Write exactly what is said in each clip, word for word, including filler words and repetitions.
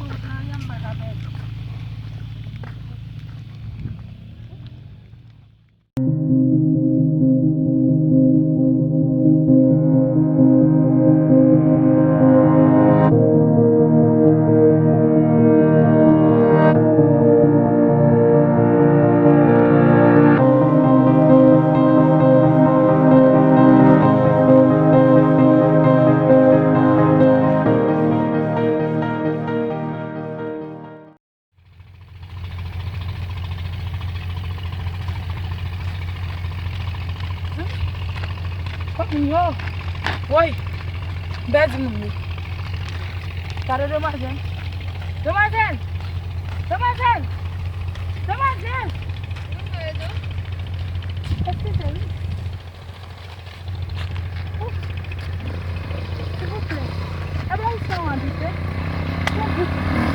Anyen m pa ka pèdi. Kot moun yo? Woy! M pèdi moun yo. Gade demwazèl. Demwazèl! Demwazèl! Demwazèl! Eskize, wi. Silvouplè. E pa isit ou abite? Yon pitit mwen.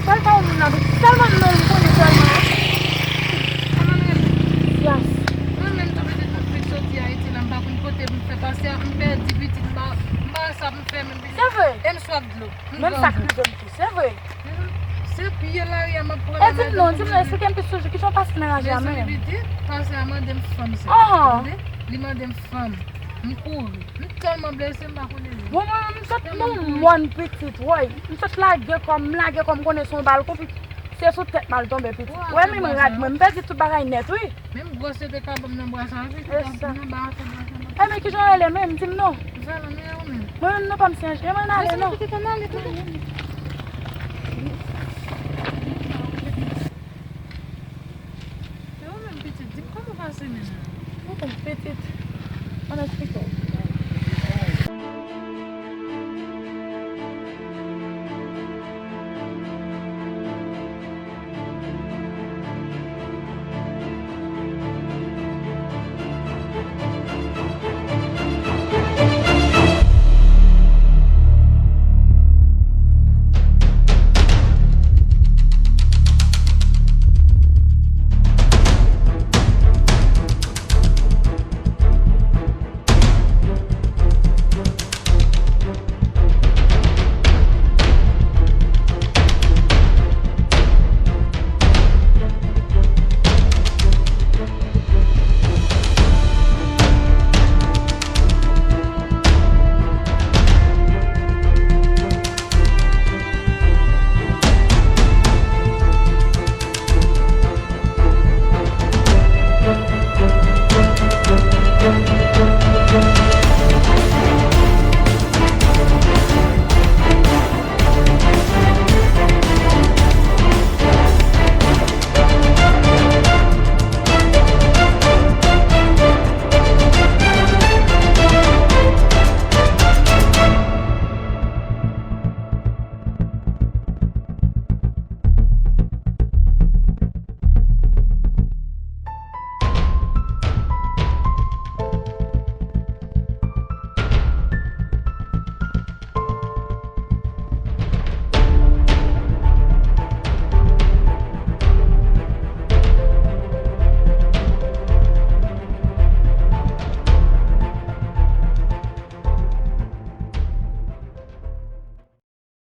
Sèl pa yon moun abite. Sèlman non, m konnen sèlman. Kòman nou rele? Yas. Mwen menm tou pitit mwen fin soti Ayiti la, m pa konn kote m fè pase a, m pèdi pitit mwen, m pa wè sa pou m fè menm pitit. Se vre? E m swaf dlo. Menm sa k rive m tou, se vre. Se pye lari a m ap pran. E di m non, di m non, esplike m plis toujou, kijan w pase nan raje a menm? Pase a mande m fanm sa. Tande? Li mande m fanm. M kouri. M tèlman blese, m pa konnen. Bon, mwen, m sot nan mòn pitit, woy. M sot lage kò m, m lage kò m konnen se yon bal konpli. Se sou tèt m al tonbe pitit. Wè, menm rad mwen, m pèdi tout bagay nèt, wi. Menm gwòs yo te ka ban m nan bwa sa, wi, nan ba sa, bwa sa. E men kijan w rele menm? Di m non. Mwen menm non pa m se Ange. E mwen ale non. E ou menm pitit, di m kòman w pase menm? Ou konn pitit. Ann eksplike w.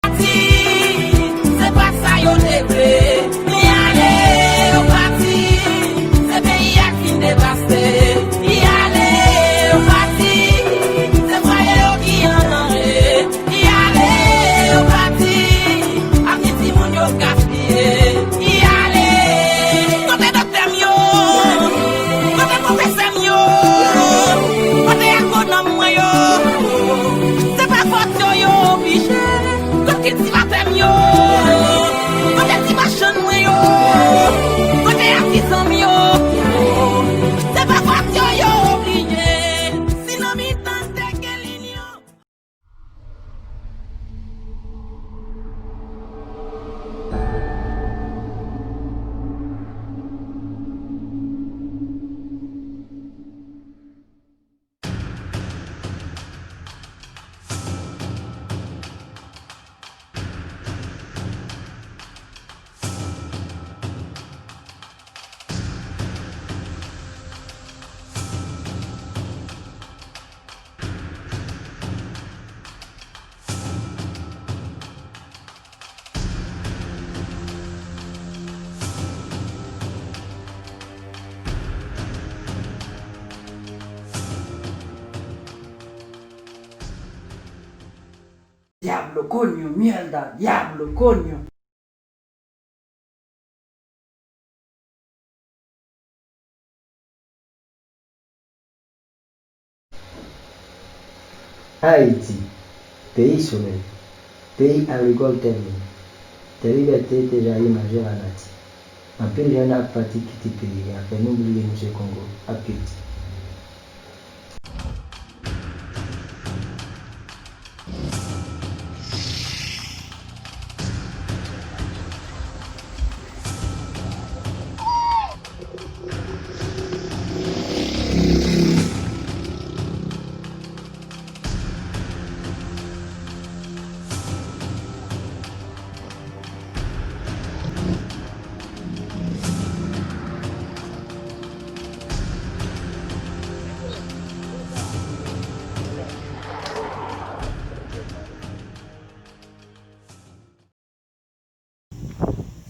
Pati, se pa sa yo te vle. Li ale, yo pati, se peyi a k fin devaste. Li ale, yo pati, se fwaye yo ki an danje. Li ale, yo pati, ak ti timoun yo gaspiye. Li ale, kote doktè m yo, kote pwofesè m yo, kote agwonòm mwen yo? Se pa fòt yo, yo oblije. Kot kiltivatè m yo? Kote ti machann mwen yo? Kote atizan m yo? Se pa fòt yo, yo oblije. Si nan mitan n te gen linyon. Diablo coño, mierda, diablo coño. Ayiti, peyi solèy, peyi agrikòl tè vèt, tè libète, tè jayi majè lanati. Anpil jèn ap pati kite peyi a, fè nou bliye misye Kongo ap kite.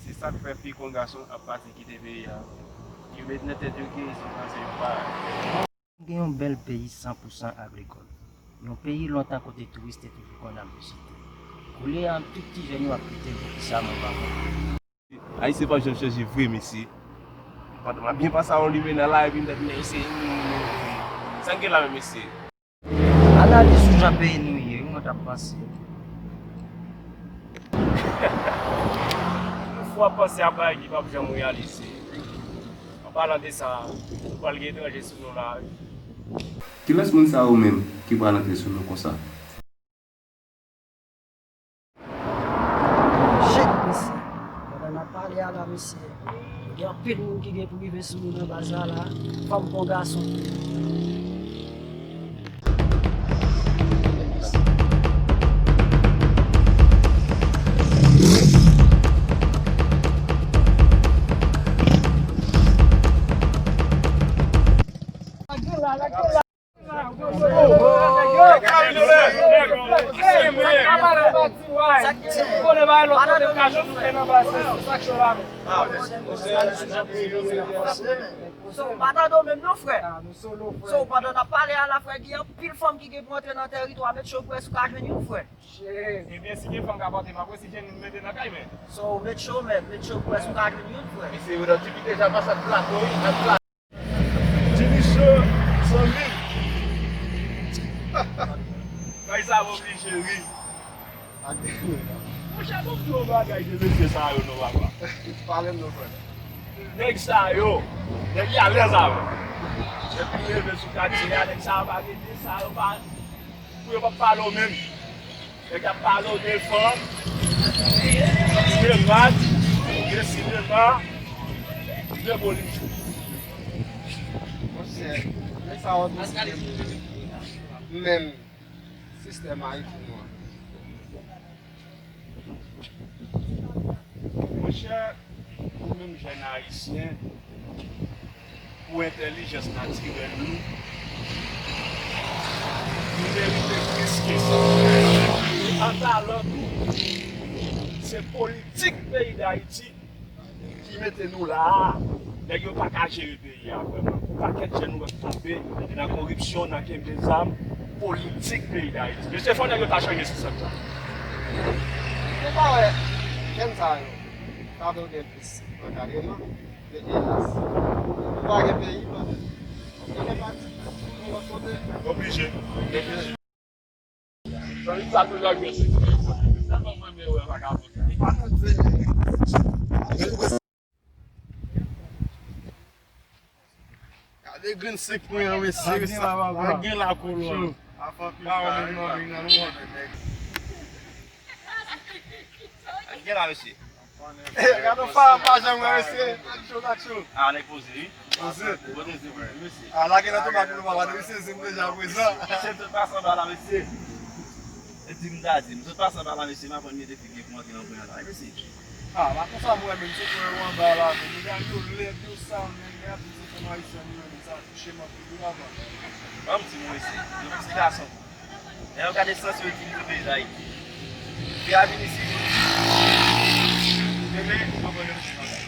Se sa k fè fi kon gason ap pati kite peyi a. Yo met nan tèt yo ke se franse yo pa. Gen yon bèl peyi san pou san agrikòl. Yon peyi lontan kote touris te toujou konn ap vizite. Koulye a, tout ti jèn yo ap kite l, poukisa mwen pa konprann. Ayisyen pa janm chanje vre, mesye. Pandan m ap byen pase a yon limena la, epi m tande mesye, sa n gen la menm, mesye. Analize sou jan peyi nou ye, wi, mwen t ap panse. Yon fwa w ap panse a bagay ki p ap janm reyalize. An palan de sa, nou pral gen etranje sou nou la, wi. Kilès moun sa yo menm ki pral antre sou nou konsa? Shit, mesye. Pandan n ap pale a la, mesye, gen anpil moun ki gen pou rive sou nou nan baz la, la. Fanm kon gason. So, pa tande w menm non, frè. So, pandan n ap pale a la, frè, gen anpil fanm ki gen pou antre nan tèritwa, met cho pou wè si w ka jwenn youn, frè. Ebyen, si gen fanm k ap antre, m ap wè si Jenny mete nan kay, men. So, met cho, men, met cho pou wè si w ka jwenn youn, frè. Mesye, yo nan Jupiter, sa pa sa plato, wi, sa plato. Jimmy Show, zanmi. Kay sa m oblije ri. Monchè, bon, m di yon bagay de mesye sa yo non, papa. Pale m non, frè. Nèg sa yo, nèg y alèz avè. Depi leve sou katye a, nèg sa yo pa gen de sa yo pa, pou yo pa pale w menm. Nèg ap pale w de fanm, de rat, de sinema, de politik. Monchè, nèg sa yo tou menm sistèm Ayiti nou an. Monchè, nou menm jèn ayisyen, pou entèlijans natirèl nou, nou merite plis ke sa. An talan tou, se politik peyi Dayiti ki mete nou la a. Nèg yo pa ka jere peyi a vrèman. Yon pakèt jèn nou wè k tonbe nan koripsyon, nan kenbe zam, politik peyi Dayiti. Mesye, fò nèg yo ta chanje sistèm sa. Ou pa wè jèn sa yo, sa vle w gen plis ankadreman, men elas, nou pa gen peyi, brother. Nou gen pati, nou lòt kote. Oblije. Oblije. Zanmi sa toujou ap jwe sou telefòn. Tèlman mwen renmen wè vagabon. Gade grenn senk mwen an, mesye. Sa gen la, kolon. Pa wè menm nan ring nan, non. Sa gen la, mesye. Gade yon fanm pa janm wè, mesye. Aksyon, aksyon. Ah, nèg poze, wi. Poze. Poze, poze, mesye. Ah, lage nan tomat nou, papa, nou sezi m deja prezan. Mesye, m sot pase anba la, mesye. E di m ta di m, m sot pase anba la, mesye, m aprann mete figi pou antre nan pwen an la, wi, mesye. Ah, pa konsa, mwen menm, m sot wè yo anba la, men nèg yo lèd, yo sal, men nèg ap di se fanm ayisyèn, men sa touche m anpil, wi, papa. Ban m di m, mesye, yo ti gason. Lè yo gade sans yo itilize peyi Dayiti. Fi a vin isit, demen, yo pran yo mete nan kay.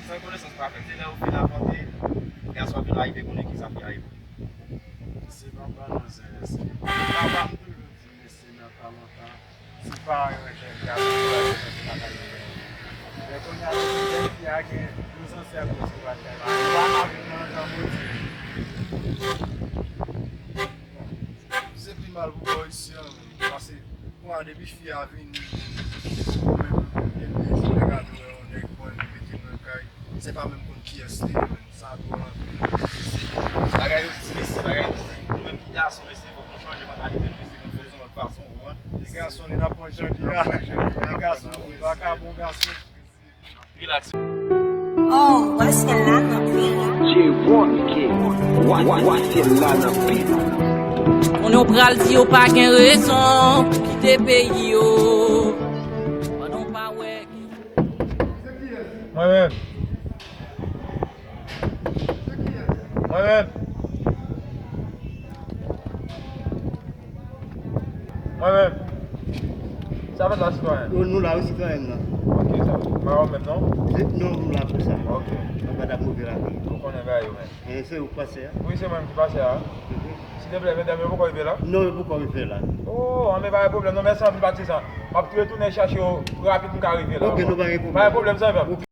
San konesans pa fèt. Se lè yo fin apante, gason ap vin rive konnen kisa fi a ye pou li. Se papa nan zen, se papa m toujou di mesye nan Lontan, si pa yon jèn gason ki pral fè sa, se pa ka li fè. Men kounye a, tout jèn fi a gen douz an, se akoz ki pral fè sa. Yo pa ka viv nan yon jan modi. Se pi mal pou bò isi an, men. Paske, bon, depi fi a vini, ou menm, epi, ou gade, wè, yon nèg, bon, li mete mwen kay, se pa menm konn kiyès li ye, men. Sa dwòl anpil. Bagay yo difisil, bagay yo difisil. Nou menm ki gason, mesye, fòk nou chanje mantalite nou, mesye, nou fè yon lòt fason, ou konprann? Li gason, li n ap pran jan li a. Li gason, li pa ka bon gason. Relax. Oh, wè syèl la nan pye. J one K. Wè, wè, wè syèl la nan pye. Konnen w pral di yo pa gen rezon pou kite peyi yo. Pandan w pa wè ki Mwen menm. Mwen menm. Mwen menm. Sa fèt la, sitwayen? Yo, nou la, wi, sitwayen nan. Ok, sa fèt. Pa ou menm, non? Se, non, nou la pou sa. Ok. Nou pa t ap move lavi. Ou konnen bagay yo menm. E se ou k pase a? Wi, se mwen menm ki pase a. Mhm. Silvouplè, medam yo poko rive la? Non, yo poko rive la. Oh, anben pa gen pwoblèm, non, mèsi anpil patizan. M ap retounen chache yo rapid m ka rive la. Ok, non, pa gen pwoblèm. Pa gen pwoblèm, zanmi. Ok.